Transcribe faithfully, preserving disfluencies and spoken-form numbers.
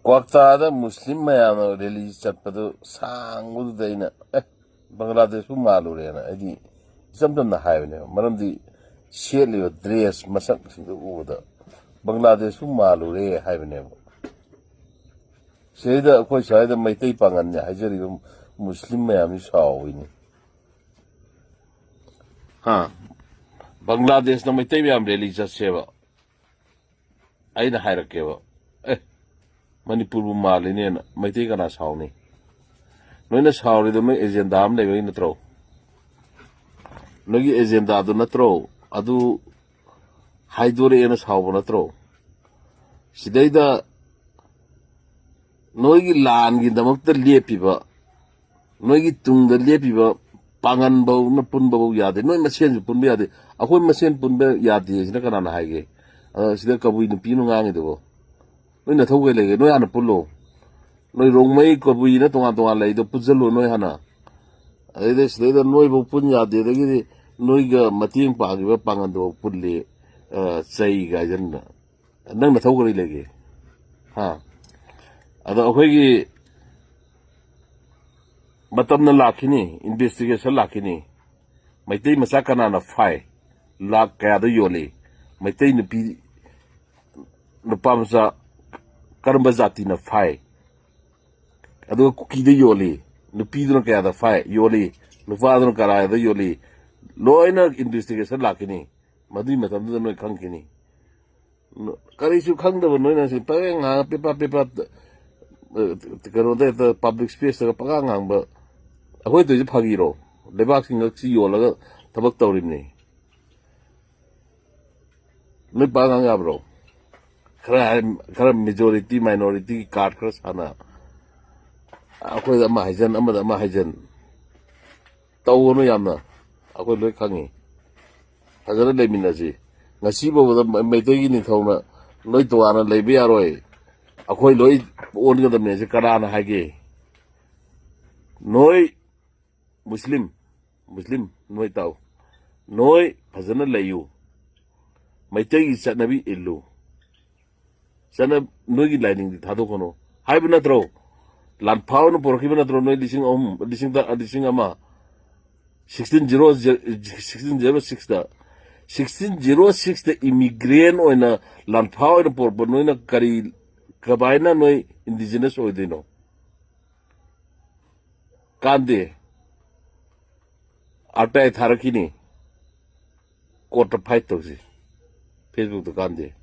ꯀ꯭ꯋꯥꯛꯇꯥꯗ ꯃꯨꯁꯂꯤꯝ ꯃꯌꯥꯝꯅ ꯔꯦꯂꯤ ꯆꯠꯄꯗꯨ ꯁꯥꯡꯕꯗꯨꯗ ꯑꯩꯅ, "ꯑꯦ, ꯕꯪꯒ꯭ꯂꯥꯗꯦꯁꯄꯨ ꯃꯥꯜꯂꯨꯔꯦꯅ" ꯑꯩꯗꯤ ꯏꯆꯝ ꯆꯝꯅ ꯍꯥꯏꯕꯅꯦꯕ꯫ ꯃꯔꯝꯗꯤ ꯁꯦꯠꯂꯤꯕ ꯗ꯭ꯔꯦꯁ ꯃꯁꯛꯁꯤꯡꯗꯨ ꯎꯕꯗ ꯕꯪꯒ꯭ꯂꯥꯗꯦꯁꯄꯨ ꯃꯥꯜꯂꯨꯔꯦ ꯍꯥꯏꯕꯅꯦꯕ꯫ ꯁꯤꯗꯩꯗ ꯑꯩꯈꯣꯏ ꯁ꯭ꯋꯥꯏꯗ ꯃꯩꯇꯩ ꯄꯥꯉꯜꯅꯦ ꯍꯥꯏꯖꯔꯤꯕ ꯃꯨꯁꯂꯤꯝ ꯃꯌꯥꯝꯁꯤ ꯁꯥꯎꯏꯅꯤ꯫ ꯍꯥ? ꯕꯪꯒ꯭ꯂꯥꯗꯦꯁꯅ ꯃꯩꯇꯩ ꯃꯌꯥꯝ ꯔꯦꯂꯤ ꯆꯠꯁꯦꯕ꯫ ꯑꯩꯅ ꯍꯥꯏꯔꯛꯀꯦꯕ, "ꯑꯦ, ꯃꯅꯤꯄꯨꯔꯕꯨ ꯃꯥꯜꯂꯤꯅꯦꯅ", ꯃꯩꯇꯩ ꯀꯅꯥ ꯁꯥꯎꯅꯤ? ꯅꯣꯏꯅ ꯁꯥꯎꯔꯤꯗꯣ ꯅꯣꯏ ꯑꯦꯖꯦꯟꯗꯥ ꯑꯃ ꯂꯩꯕꯒꯤ ꯅꯠꯇ꯭ꯔꯣ? ꯅꯣꯏꯒꯤ ꯑꯦꯖꯦꯟꯗꯥꯗꯨ ꯅꯠꯇ꯭ꯔꯣ? ꯑꯗꯨ ꯍꯥꯏꯗꯣꯔꯛꯑꯦꯅ ꯁꯥꯎꯕ ꯅꯠꯇ꯭ꯔꯣ? ꯁꯤꯗꯩꯗ ꯅꯣꯏꯒꯤ ꯂꯥꯟꯒꯤꯗꯃꯛꯇ ꯂꯦꯞꯄꯤꯕ, ꯅꯣꯏꯒꯤ ꯇꯨꯡꯗ ꯂꯦꯞꯄꯤꯕ ꯄꯥꯡꯒꯟꯐꯧꯅ ꯄꯨꯟꯕꯐꯧ ꯌꯥꯗꯦ, ꯅꯣꯏ ꯃꯁꯦꯟꯁꯨ ꯄꯨꯟꯕ ꯌꯥꯗꯦ꯫ ꯑꯩꯈꯣꯏ ꯃꯁꯦꯟ ꯄꯨꯟꯕ ꯌꯥꯗꯦ ꯁꯤꯅ ꯀꯅꯥꯅ ꯍꯥꯏꯒꯦ? ꯑ, ꯁꯤꯗ ꯀꯕꯨꯏ ꯅꯨꯄꯤ ꯑꯃ ꯉꯥꯡꯉꯤꯗꯨꯕꯣ? ꯅꯣꯏ ꯅꯊꯧ ꯀꯩ ꯂꯩꯒꯦ? ꯅꯣꯏ ꯍꯥꯟꯅ ꯄꯨꯜꯂꯣ꯫ ꯅꯣꯏ ꯔꯣꯡꯃꯩ ꯀꯕꯨꯏꯅ ꯇꯣꯉꯥꯟ ꯇꯣꯉꯥꯟ ꯂꯩꯗꯣ ꯄꯨꯟꯁꯤꯜꯂꯣ ꯅꯣꯏ ꯍꯥꯟꯅ꯫ ꯑꯗꯩꯗ ꯁꯤꯗꯩꯗ ꯅꯣꯏꯐꯧ ꯄꯨꯟ ꯌꯥꯗꯦ, ꯑꯗꯒꯤꯗꯤ ꯅꯣꯏꯒ ꯃꯇꯦꯡ ꯄꯥꯡꯉꯤꯕ ꯄꯥꯡꯒꯟꯗꯨꯐꯥꯎ ꯄꯨꯜꯂꯤ, ꯑ, ꯆꯩ ꯀꯥꯏꯁꯤꯅ꯫ ꯅꯪ ꯅꯊꯧ ꯀꯔꯤ ꯂꯩꯒꯦ? ꯍꯥ? ꯑꯗꯣ ꯑꯩꯈꯣꯏꯒꯤ ꯃꯇꯝꯅ ꯂꯥꯛꯈꯤꯅꯤ, ꯏꯟꯚꯦꯁꯇꯤꯒꯦꯁꯟ ꯂꯥꯛꯈꯤꯅꯤ꯫ ꯃꯩꯇꯩ ꯃꯆꯥ ꯀꯅꯥꯅ ꯐꯥꯏ? ꯂꯥꯛ ꯀꯌꯥꯗ ꯌꯣꯜꯂꯤ? ꯃꯩꯇꯩ ꯅꯨꯄꯤ, ꯅꯨꯄꯥ ꯃꯆꯥ ꯀꯔꯝꯕ ꯖꯥꯇꯤꯅ ꯐꯥꯏ? ꯑꯗꯨꯒ ꯀꯨꯀꯤꯗ ꯌꯣꯜꯂꯤ, ꯅꯨꯄꯤꯗꯨꯅ ꯀꯌꯥꯗ ꯐꯥꯏ, ꯌꯣꯜꯂꯤ, ꯅꯨꯄꯥꯗꯨꯅ ꯀꯗꯥꯏꯗ ꯌꯣꯜꯂꯤ? ꯂꯣꯏꯅ ꯏꯟꯚꯦꯁꯇꯤꯒꯦꯁꯟ ꯂꯥꯛꯈꯤꯅꯤ꯫ ꯃꯗꯨꯒꯤ ꯃꯇꯝꯗꯨꯗ ꯅꯣꯏ ꯈꯪꯈꯤꯅꯤ꯫ ꯀꯔꯤꯁꯨ ꯈꯪꯗꯕ ꯅꯣꯏꯅ ꯁꯤ ꯄꯪꯉꯥꯡ ꯉꯥꯡꯉ ꯄꯦꯄꯥ ꯄꯦꯄꯥ, ꯑ, ꯀꯩꯅꯣꯗ ꯍꯦꯛꯇ ꯄꯕ꯭ꯂꯤꯛ ꯁ꯭ꯄꯦꯁꯇꯒ ꯄꯪꯉꯥꯡ ꯉꯥꯡꯕ꯫ ꯑꯩꯈꯣꯏ ꯇꯧꯔꯤꯁꯦ ꯐꯥꯒꯤꯔꯣ? ꯂꯩꯕꯥꯛꯁꯤꯡ ꯉꯛꯁꯤ ꯌꯣꯜꯂꯒ ꯊꯕꯛ ꯇꯧꯔꯤꯕꯅꯤ꯫ ꯅꯣꯏ ꯄꯪꯉꯥꯡ ꯉꯥꯡ ꯌꯥꯕ꯭ꯔꯣ? ꯈꯔ ꯍꯥꯏ-, ꯈꯔ ꯃꯦꯖꯣꯔꯤꯇꯤ ꯃꯥꯏꯅꯣꯔꯤꯇꯤꯒꯤ ꯀꯥꯔꯗ ꯈꯔ ꯁꯥꯟꯅ, ꯑꯩꯈꯣꯏꯗ ꯑꯃ ꯍꯥꯏꯖꯟ, ꯑꯃꯗ ꯑꯃ ꯍꯥꯏꯖꯟ ꯇꯧꯒꯅꯨ ꯌꯥꯝꯅ꯫ ꯑꯩꯈꯣꯏ ꯂꯣꯏ ꯈꯪꯉꯤ꯫ ꯐꯖꯅ ꯂꯩꯃꯤꯟꯅꯁꯤ꯫ ꯉꯁꯤ ꯐꯥꯎꯕꯗ ꯃ-, ꯃꯩꯇꯩꯒꯤ ꯅꯤꯡꯊꯧꯅ ꯅꯣꯏ ꯇꯣꯉꯥꯟꯅ ꯂꯩꯕ ꯌꯥꯔꯣꯏ, ꯑꯩꯈꯣꯏ ꯂꯣꯏ ꯑꯣꯟꯒꯗꯕꯅꯦ꯫ ꯁꯤ ꯀꯅꯥꯅ ꯍꯥꯏꯒꯦ? ꯅꯣꯏ ꯃꯨꯁꯂꯤꯝ, ꯃꯨꯁꯂꯤꯝ, ꯅꯣꯏ ꯇꯥꯎ꯫ ꯅꯣꯏ ꯐꯖꯅ ꯂꯩꯌꯨ꯫ ꯃꯩꯇꯩꯒꯤ ꯆꯠꯅꯕꯤ ꯏꯜꯂꯨ꯫ ꯆꯠꯅ, ꯅꯣꯏꯒꯤ ꯂꯥꯏꯅꯤꯡꯗꯤ ꯊꯥꯗꯣꯛꯀꯅꯨ ꯍꯥꯏꯕ ꯅꯠꯇ꯭ꯔꯣ? ꯂꯥꯟꯐꯥ ꯑꯣꯏꯅ ꯄꯨꯔꯛꯈꯤꯕ ꯅꯠꯇ꯭ꯔꯣ ꯅꯣꯏ ꯂꯤꯁꯤꯡ ꯑꯍꯨꯝ, ꯂꯤꯁꯤꯡ ꯇ-, ꯂꯤꯁꯤꯡ ꯑꯃ? ꯁꯤꯛꯁꯇꯤꯟ ꯖꯤꯔꯣ, ꯁꯤꯛꯁꯇꯤꯟ ꯖꯤꯔꯣ ꯁꯤꯛꯁꯇ, ꯁꯤꯛꯁꯇꯤꯟ ꯖꯤꯔꯣ ꯁꯤꯛꯁꯇ immigrant ꯑꯣꯏꯅ, ꯂꯥꯟꯐꯥ ꯑꯣꯏꯅ ꯄꯨꯔꯛꯄ ꯅꯣꯏꯅ ꯀꯔꯤ, ꯀꯃꯥꯏꯅ ꯅꯣꯏ indigenous ꯑꯣꯏꯗꯣꯏꯅꯣ? ꯀꯥꯟꯗꯦ꯫ ꯑꯥꯔ ꯇꯤ ꯑꯥꯏ ꯊꯥꯔꯛꯈꯤꯅꯤ꯫ Court ꯇ fight ꯇꯧꯁꯤ꯫ Facebook ꯇ ꯀꯥꯟꯗꯦ꯫